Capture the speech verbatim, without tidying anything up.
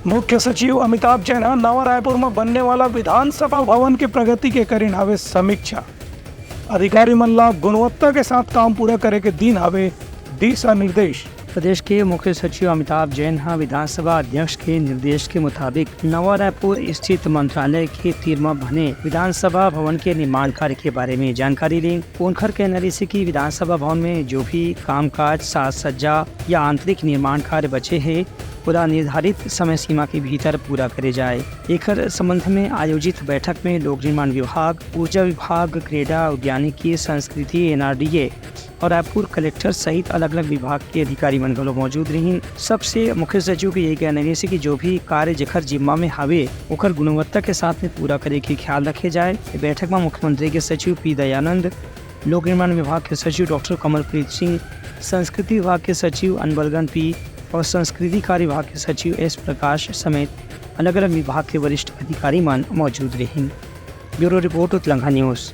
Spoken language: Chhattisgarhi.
मुख्य सचिव अमिताभ जैन ह नवा रायपुर म बनने वाला विधानसभा भवन के प्रगति के करिन हावे समीक्षा। अधिकारी मन ला गुणवत्ता के साथ काम पूरा करे के दीन हावे दिशा निर्देश। प्रदेश के मुख्य सचिव अमिताभ जैन ह विधानसभा अध्यक्ष के निर्देश के मुताबिक नवा रायपुर स्थित मंत्रालय के तीर म बने विधानसभा भवन के निर्माण कार्य के बारे में जानकारी लीन। उनकर कहना रहिसे कि विधानसभा भवन में जो भी कामकाज, साज सज्जा या आंतरिक निर्माण कार्य बचे हे, ओला निर्धारित समय सीमा के भीतर पूरा करे जाए। एकर संबंध में आयोजित बैठक में लोक निर्माण विभाग, ऊर्जा विभाग, क्रीड़ा, उद्यानिकी, संस्कृति, एनआरडीए और रायपुर कलेक्टर सहित अलग-अलग विभाग के अधिकारी मन घलो मौजूद रहिन। सबसे मुख्य सचिव के यही कहना रहिसे कि जो भी कार्य जेकर जिम्मा में हावे, ओकर गुणवत्ता के साथ में पूरा करे के ख्याल रखे जाए। बैठक में मुख्यमंत्री के सचिव पी दयानंद, लोक निर्माण विभाग के सचिव डॉक्टर कमलप्रीत सिंह, संस्कृति विभाग के सचिव अनबलगन पी और संस्कृति कार्य विभाग के सचिव एस प्रकाश समेत अलग-अलग विभाग के वरिष्ठ अधिकारी मन मौजूद रहिन। Bureau report, Utlangha news.